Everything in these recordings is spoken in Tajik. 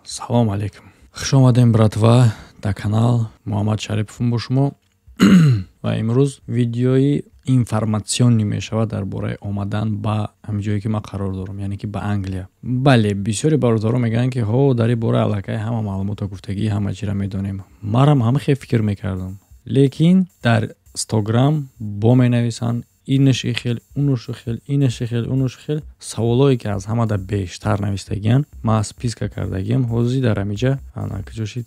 Салом алейкум, хуш омадем, братва, дар канал. Муҳаммад Шариповм бо шумо ва имрӯз видеои информатсионӣ мешавад дар бораи омадан ба ҳамин ҷое, ки ман қарор дорам, яъне ки ба Англия. Бале, бисёри бародаро мегӯянд, ки ҳо, дар ин бора аллакай ҳама маълумотро гуфтагӣ, ҳама чиро медонем. Марам ҳама хел фикр мекардам, лекин дар Инстаграм бо менависанд: инаш хел, унуш хел, инаш хел, унуш хел. Саволое, ки аз ҳамада бештар навистагиян, ман списка кардагиам. Ҳозир дар ҳамиҷа, ана куҷо шид,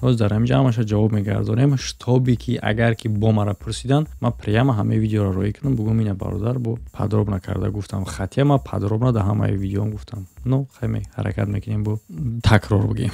ҳозир дар ҳамиҷа ҳамаша ҷавоб мегардонем, чтобы ки агар ки бо мара пурсидан, ман прямо ҳамаи видеоро роӣ кунам, бугӯм: ина, бародар, бо подробно карда гуфтам. Хотя ман подробно дар ҳамаи видеом гуфтам, но хеле ҳаракат мекунем, бо такрор бигем.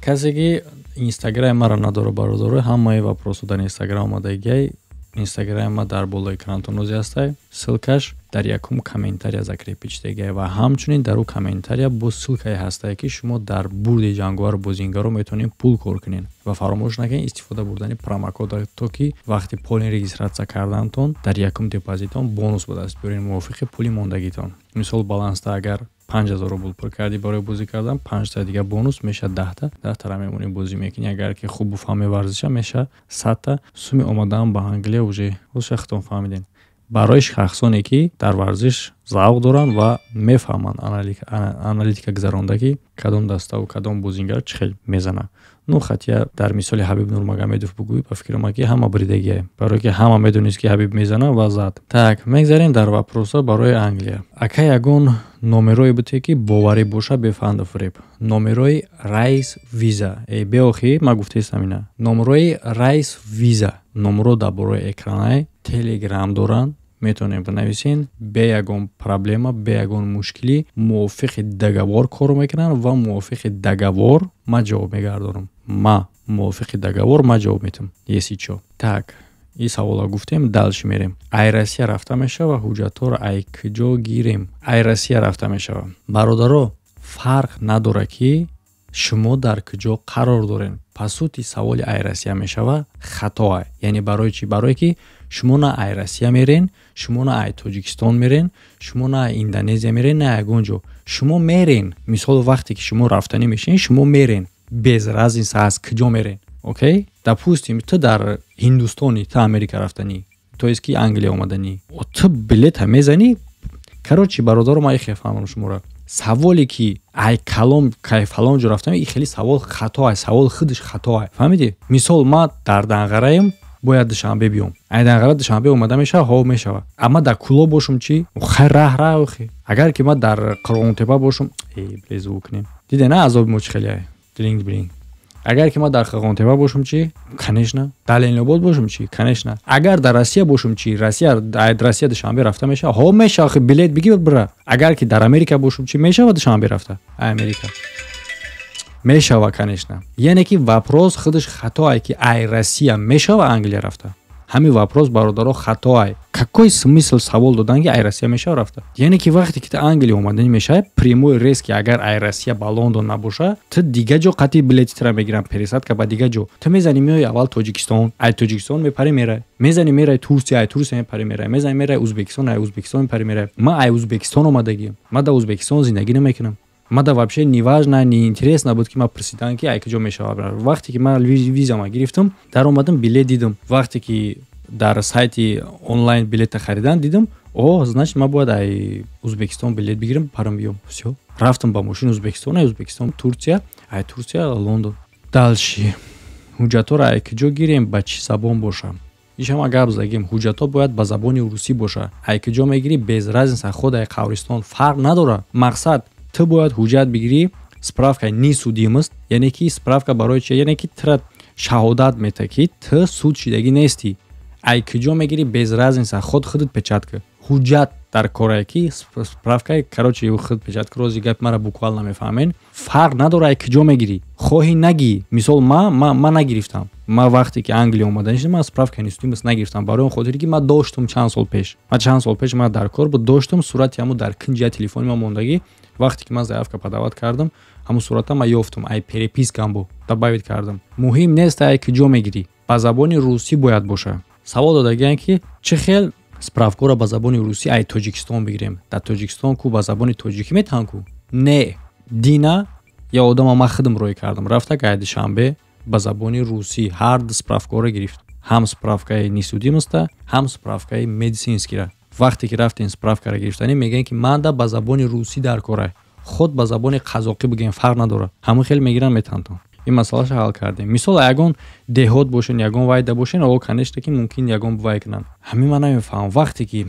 Касе ки Инстаграми маро надора, бародаро, ҳамаи вопросо дар Инстаграм омадагиай. Инстаграми ма дар болои экранатон нози ҳастай, ссылкаш дар якум комментария закрепить шудагиай ва ҳамчунин дар ӯ комментария бо ссылкае ҳастае, ки шумо дар бурди ҷанговару бозингаро метавонед пул кор кунед. Ва фаромӯш накунед истифода бурдани промокода, то ки вақти полный регистрация кардантон дар якум депозитон бонус ба даст биёред мувофиқи пули мондагитон. Мисол, баланста агар 5000 рубл пур кардӣ барои бозӣ кардан, панҷта дига бонус мешавад 10-та. 10-тара мемонӣ, бозӣ мекунӣ. Агар ки хуб буфаҳми варзиша, мешавад 100-та. Суми омадан ба Англия уже ҳозша худтон фаҳмидем. Барои шахсоне, ки дар варзиш завқ доранд ва мефаҳманд, аналитика гузаронда, ки кадом даставу кадом бозингар чӣ хел мезанад. Ну, хотя дар мисоли Ҳабиб Нурмагомедов бугӯй, ба фикрам, ки ҳама бридагия, барое ки ҳама медонист, ки Ҳабиб мезана ва зад. Так, мегзарем дар вопросо барои Англия. Ака, ягон номерое буте, ки боварӣ боша, бефанду фиреб? Номерои Райс Виза беохи ман гуфтаистам, ина номерои Райс Виза, номеро дар бораи экранай, Телеграм доранд, метавонем бинависен, бе ягон проблема, бе ягон мушкилӣ. Мувофиқи договор кор мекунанд ва мувофиқи договор ман ҷавоб мегардонам. Ма мувофиқи договор ма ҷавоб метам, если чо. Так, ин савола гуфтем, дальше мерем. Ай Россия рафта мешава? Ҳуҷҷатҳоро ай куҷо гирем? Ай Россия рафта мешава, бародаро, фарқ надорад, ки шумо дар куҷо қарор доред. По сути, саволи ай Россия мешава хатоа. Яъне барои чӣ? Барое ки шумо на ай Россия мерен, шумо на ай Тоҷикистон мерен, шумо на ай Индонезия мерен, на ягон ҷо шумо мерен. Мисол, вақте ки шумо рафтанӣ мешавед, шумо мерен, без разница аз куҷо мерен. Окей, допустим, ту дар Ҳиндустони, ту Америка рафтанӣ, то есть ки Англия омаданӣ, ту билета мезанӣ. Короче, бародаро, ман ихе фаҳмам шуморо. Саволе, ки ай калом кай фалон ҷо рафтам, и хеле савол хатоа, савол худаш хатоа, фаҳмидӣ? Мисол, ман дар Данғараем, бояд Душанбе биём. Ай Данғара Душанбе омада мешава? Ҳо, мешава. Амма дар Кулоб бошум чӣ? Хай, раҳ раҳ. Агар ки ман дар Қурғонтепа бошум, блезу кунем, диде на, азоби мо чӣ хеле длинг блинг. Агар ки ман дар Қурғонтепа бошум чӣ? Конечно. Дар Ленинобод бошум чӣ? Конечно. Агар дар Россия бошум чӣ? Россия Душанбе рафта мешава? Ҳо, мешава, билет бигир, бира. Агар ки дар Америка бошум чӣ? Мешава Душанбе рафта? Америка мешава, конечно. Яъне ки вопрос худаш хатоае, ки ай Россия мешава Англия рафта. Ҳамин вопрос, бародаро, хатоай. Какой смысл савол додан, ки ай Россия мешава рафта? Яъне ки вақте ки ту Англия омаданӣ мешавӣ, прямой рейс, ки агар ай Россия ба Лондон набоша, ту дига ҷо қатъи билети тира мегирам, пересадка ба дига ҷо. Ту мезанӣ, меои аввал Тоҷикистон, ай Тоҷикистон мепарӣ, мерай, мезанӣ, мерай Турсия, ай Турсия мепарӣ, мерай, мезанӣ, мерай Узбекистон, ай Узбекистон мепарӣ, мерай. Ман ай Узбекистон омадагиам, ман дар Узбекистон зиндагӣ намекунам. Мада вообще неважно, неинтересно буд, ки ман пурсидан, ки ай куҷо мешава. Вақте ки ман визама гирифтам, даромадам, билет дидам. Вақте ки дар сайти онлайн билета харидан дидам, о, значит, ман бояд ай Узбекистон билет бигирам, парам, биём. Всё, рафтам ба мошин Узбекистон, ай Узбекистон Турция, ай Турция Лондон. Дальше: ҳуҷҷатҳоро ай куҷо гирем, ба чӣ забон боша? Ишама гап задагим. Ҳуҷҷатҳо бояд ба забони русӣ боша. Ай куҷо мегирӣ, без разница, худ ай қабристон, фарқ надорад. Мақсад, ту бояд ҳуҷҷат бигирӣ, справка несудимость, яъне ки справка барои чи? Яъне ки тура шаҳодат мета, ки ту суд шидагӣ нестӣ. Ай куҷо мегирӣ, без разница, худ худат печать кӣ. Ҳуҷҷат дар корае, ки справка, короче, худ печать кӣ. Рози гапи мара буквально намефаҳмен. Фарқ надорад, ай куҷо мегирӣ, хоҳӣ нагӣ. Мисол, ма нагирифтам. Ма вақте ки Англия омадан шудам, ман справка несудимость нагирифтам, барои он хотире ки ман доштум чанд сол пеш. Ман чанд сол пеш ман дар кор буд, доштум сурати ҳамун дар кинҷи телефони ман мондагӣ. Вақте ки ман заявка подавать кардам, ҳамун сурата ман ёфтум, ай перепискам бу добавить кардам. Муҳим нест, ай куҷо мегирӣ, ба забони русӣ бояд боша. Савол додагиан, ки чӣ хел справкаро ба забони русӣ ай Тоҷикистон бигирем? Дар Тоҷикистон ку ба забони тоҷикӣ метаҳанд ку? Не, Дина я одама ман худам рӯй кардам, рафта гай Душанбе ба забони русӣ ҳар ду справкаро гирифт, ҳам справкаи несудимоста, ҳам справкаи медицинскира. Вақте ки рафтем справкаро гирифтанӣ, мегӯянд ки манда ба забони русӣ дар кора, худ ба забони қазоқӣ бигӯем, фарқ надорад, ҳамон хел мегиранд, метаҳанд. Ин масъалаша ҳал кардем. Мисол, ягон деҳот бошен, ягон вайда бошен, о, конечно, ки мумкин ягон вай кунанд. Ҳамин ман намефаҳмам. Вақте ки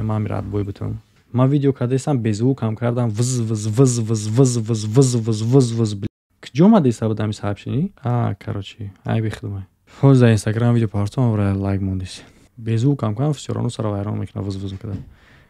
ман радбой бутам, ман видео кардаистам, беззвукам кардам, вз вз вз вз вз вз вз вз вз вз. Куҷо омадаиста будам ин сообщение? А, короче, айби худмай. Ҳозир дар Инстаграм видео партом, лайк мондис. Беззвукам кардам, всё равно сара вайрон мекунам, вз вз мекардам.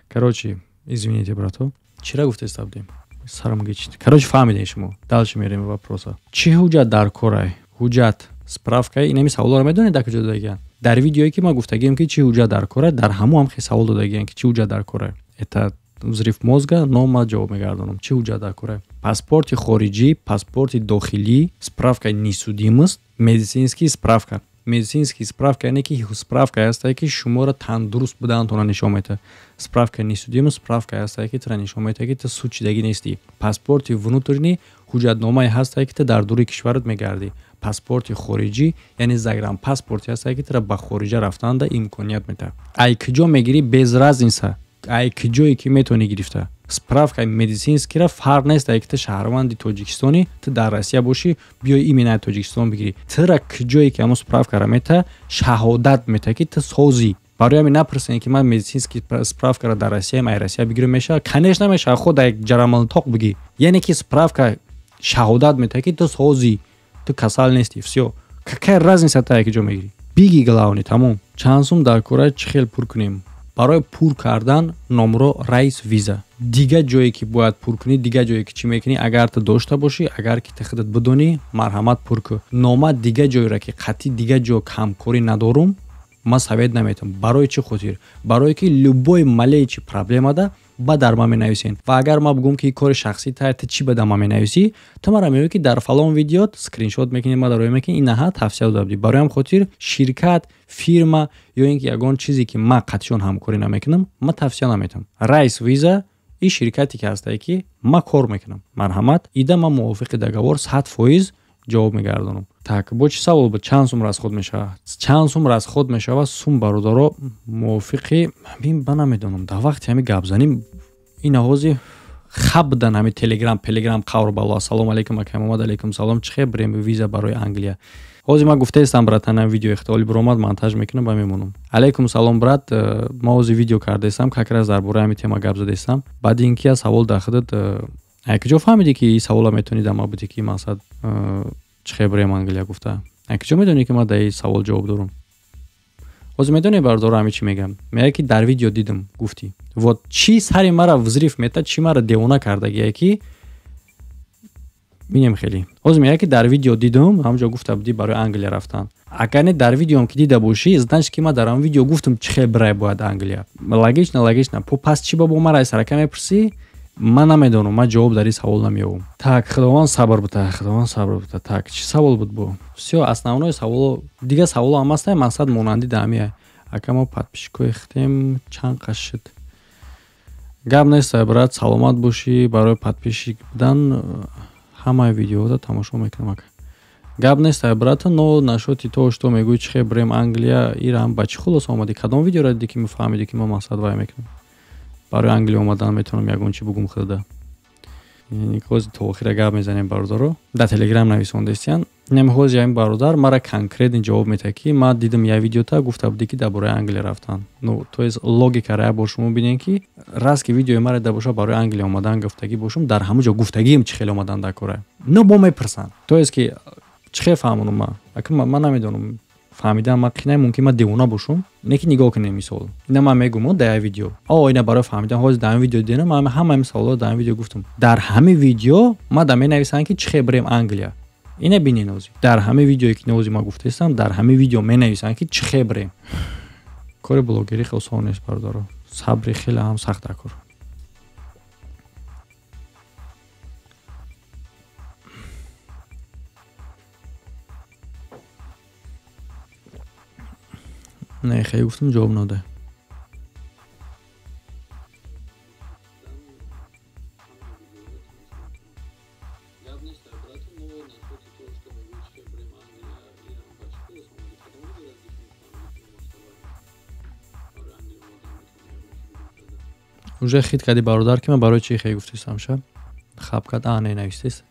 Короче, извините, брато. Чира гуфтаиста будем? Сарам гечид. Короче, фаҳмидем шумо. Дальше мерем вопроса. Чӣ ҳуҷҷат дар корай? Ҳуҷҷат, справка, инами саволҳоро медонед дар куҷо додагиянд? Дар видеое ки ман гуфтагием ки чӣ ҳуҷҷат дар корай, дар ҳамон ҳам хел савол додагиянд ки чӣ ҳуҷҷат дар корай. Это взрыв мозга, но ман ҷавоб мегардонам. Чӣ ҳуҷҷат дар корай? Паспорти хориҷӣ, паспорти дохилӣ, справкаи несудимост, медицинский справка. Медицинский справка яъне ки справка ҳастае ки шуморо тандуруст будаантонро нишон медиҳад. Справка несудимост справка ҳастае ки туро нишон медиҳад ки ту судшидагӣ нестӣ. Паспорти внутренний ҳуҷҷатномае ҳастае ки ту дар дури кишварат мегардӣ. Паспорти хориҷӣ яъне загранпаспорте ҳастае ки туро ба хориҷа рафтанда имконият медиҳад. Ай куҷо мегирӣ, без разница, ай куҷое ки метавонӣ гирифта. Справкаи медицинскира фарқ нест, ай ки ту шаҳрванди Тоҷикистонӣ, ту дар Россия бошӣ, биёи именно Тоҷикистон бигирӣ. Тура куҷое ки ҳамон справкаро метаҳад, шаҳодат метаҳад ки ту созӣ. Барои ҳамин напурсем ки ман медицинский справкаро дар Россияам, ай Россия бигирам мешавад? Конечно, мешавад, худ як ҷарамалтоқ бигӣ. Яъне ки справка шаҳодат метаҳад ки ту созӣ, ту касал нестӣ, всё. Какая разница ту ай куҷо мегирӣ? Биги главный, тамом. Чанд сум дар кора, чӣ хел пур кунем? Барои пур кардан номро Райс Виза. Дига ҷое ки бояд пур кунӣ, дига ҷое ки чӣ мекунӣ, агар ту дошта бошӣ, агар ки ту худат бидонӣ, марҳамат, пур кун. Нома дига ҷойро ки қатъи дига ҷо ҳамкорӣ надорум, ман совет наметавам. Барои чӣ хотир? Барое ки любой малейший проблемада ба дар ман менависен. Ва агар ман бигӯям ки кори шахсӣ та, ту чӣ ба дар ман менависӣ, ту мара мегӯӣ ки дар фалон видеот скриншот мекунӣ, ма дар мекунӣ, инаҳа тавсия дода будӣ. Барои ҳам хотир ширкат, фирма ё ин ки ягон чизе ки ман қатъишон ҳамкорӣ намекунам, ман тавсия наметавам. Райс Виза ин ширкате ки ҳастае ки ман кор мекунам. Марҳамат, ида ман мувофиқи договор 100% ҷавоб мегардонам. Так, бо чӣ савол буд? Чанд сум расход мешавад? Чанд сум расход мешавад? Сум, бародаро, мувофиқи ҳамин ба намедонам. Дар вақти ҳамин гапзанӣ ин оғози хаб будан ҳамин Телеграм, Пелеграм қавр бало. Ассалому алайкум, акай Муҳаммад, алайкум салом. Чӣ хел брем виза барои Англия? Ҳозир ман гуфтаистам, братан, ҳам видео ихтиёли биромад, монтаж мекунам ба мемонам. Алайкум салом, брат, ман ҳозир видео кардаистам, как раз дар бораи ҳамин тема гап задаистам. Баъди ин ки аз савол дар худат, ай куҷо фаҳмидӣ ки ин савола метавонӣ дар ман будӣ ки мақсад, чӣ хел брем Англия гуфта? Ай куҷо медонӣ ки ман дар ин савол ҷавоб дорам? Ҳозир медонӣ, бародаро, ҳамин чӣ мегӯям? Мегӯяд ки дар видео дидам, гуфтӣ. Вот чӣ сари мара взрыв метад, чӣ мара девона кардагие ки бинем хеле. Ҳозир мегӯяд ки дар видео дидам, ҳамҷо гуфта будӣ барои Англия рафтан. Агар не дар видеом ки дида бошӣ, значит ки ман дар ҳамон видео гуфтам чӣ хел бирай бояд Англия. Логично, логично. Пас чӣ ба бо мара сарака мепурсӣ? Ман намедонам, ман ҷавоб дар ин савол намеёбам. Так, Худованд сабр бита, Худованд сабр бита. Так, чӣ савол буд бо? Всё, основной саволо, дигар саволо ҳам ҳастанд, мақсад монанди даҳамия. Ака, мо подписчикои худем чанд қаш шуд? Гап нест, брат, саломат бошӣ. Барои подписчик будан ҳамаи видеоҳоро тамошо мекунам, ака. Гап нест, брат, но насчёти то, что мегӯӣ чӣ хел брем Англия, ира ҳам ба чӣ хулоса омадӣ? Кадом видеоро дидӣ ки мефаҳмидӣ ки ман мақсад вай мекунам? Барои Англия омадан метавонам ягон чӣ бугум худада. Ҳозир то охира гап мезанем, бародаро. Дар Телеграм нависондестиян. Инам ҳозир ҳамин бародар мара конкретно ҷавоб медиҳад ки ман дидам як видеота, гуфта будӣ ки дар бораи Англия рафтан. Ну, то есть логикаро як бор шумо бинед ки раз ки видеои мара дида боша, барои Англия омадан гуфтагӣ бошум, дар ҳамон ҷо гуфтагием чӣ хел омадан дар кора. Ну, бо мепурсанд. То есть ки чӣ хел фаҳмонам ман? Ака ман намедонам. Фаҳмидан ман қинай, мумкин ман девона бошум. Не ки нигоҳ кунем мисол. Ина ман мегӯм дар як видео. О, ина барои фаҳмидан ҳозир дар ҳамин видео дидам, ман ҳама ҳамин саволҳоро дар ҳамин видео гуфтам. Дар ҳамин видео ман дар менависам ки чӣ хел бирем Англия. Ина бинед ҳозир. Дар ҳамин видеое ки ҳозир ман гуфтаистам, дар ҳамин видео менависам ки чӣ хел бирем. Кори блогерӣ хеле осон нест, бародаро. Сабри хеле ҳам сахт дар кор. Не, хеле гуфтам, ҷавоб надода. Нест, брат, но насчёти то, что мегӯи, чи брем Англия, Иран ба чӣ хеле омадӣ? Кадом видеора дидӣ, барои Англия омадан метавонӣ ягон чи бигӯ? Уже хит кардӣ, бародар, ки ман барои чӣ хе гуфтистам, ша хаб кард. А не навистест.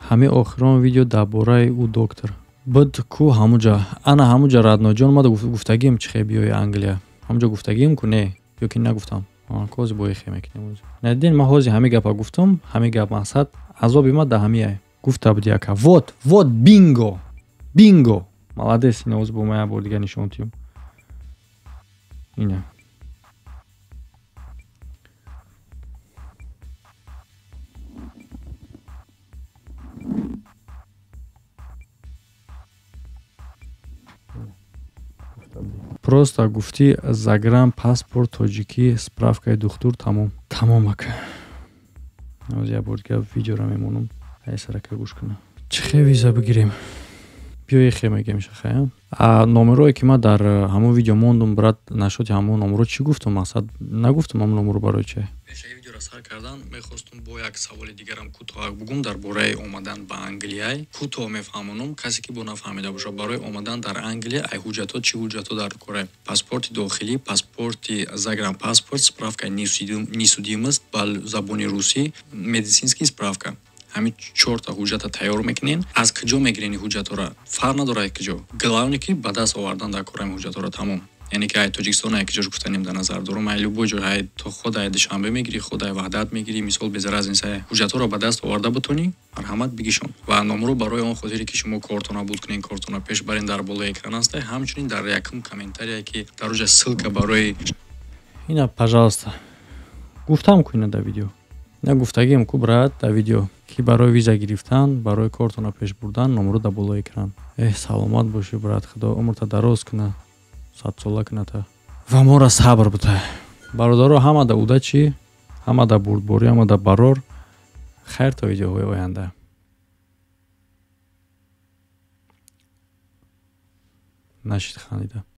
Ҳамин охирон видео дар бораи ӯ доктор буд ку? Ҳамуҷа, ана ҳамуҷа, родной ҷон, ма гуфтагием, чи хе биёи Англия, ҳамуҷа гуфтагием ку, не ё ки нагуфтам? Кози бои хе мекунем. Надидин, ман ҳози ҳамин гапа гуфтам, ҳамин гап мақсад азоби ма да ҳамияй гуфта буди яка. Вот, вот, бинго, бинго, молодец. Ина ҳози бо ма як бор дига нишон тиём, ина. Просто гуфтӣ загранпаспорт тоҷикӣ, справка и духтур, тамом, тамом, ака. Ҳоз як бор дига видеоро мемонам, ай сарака гӯш кунам, чӣ хе виза бигирем. Биё, хе мегем шахая. А номерое ки ман дар ҳамон видео мондум, брат, нашоти ҳамон номеро чӣ гуфтум? Мақсад нагуфтум ҳамон номеро барои чи? Пешаи видеоро сар кардан мехостум бо як саволи дигарам кӯтоҳак бугум дар бораи омадан ба Англия. Кӯтоҳ мефаҳмонам, касе ки бо нафаҳмида бошад. Барои омадан дар Англия ай ҳуҷҷатҳо чӣ ҳуҷҷатҳо дар кора? Паспорти дохилӣ, паспорти, загранпаспорт, справка несудимость ба забони русӣ, медицинский справка. Ҳамин чорта ҳуҷҷата тайёр мекунен. Аз куҷо мегирен ин ҳуҷҷатҳоро? Фарқ надорад куҷо, главное ки ба даст овардан дар кораи ҳуҷҷатҳоро, тамом. Яъне ки ай Тоҷикистон, ай куҷош гуфтанем дар назар дорум, ай любой ҷой, ай то худ ай Душанбе мегирӣ, худ ай Ваҳдат мегирӣ, мисол, без разница. Ҳуҷҷатҳоро ба даст оварда бутонӣ, марҳамат, бигишон. Ва номро барои он хотире ки шумо кортона буд кунен, кортона пеш барен, дар болои экран аста, ҳамчунин дар якум комментария ки дар оҷа ссылка барои ина, пожалуйста. Гуфтам ку ина дар видео, ина гуфтагием ку, брат, дар видео, ки барои виза гирифтан, барои кортона пеш бурдан номро дар болои экран. Эҳ, саломат бошӣ, брат, худо умрта дароз куна, садсола куната ва моро сабр бута. Бародаро, ҳамада удачи, ҳамада бурдборӣ, ҳамада барор. Хайр, то видеоҳои оянда. Нашид хандида.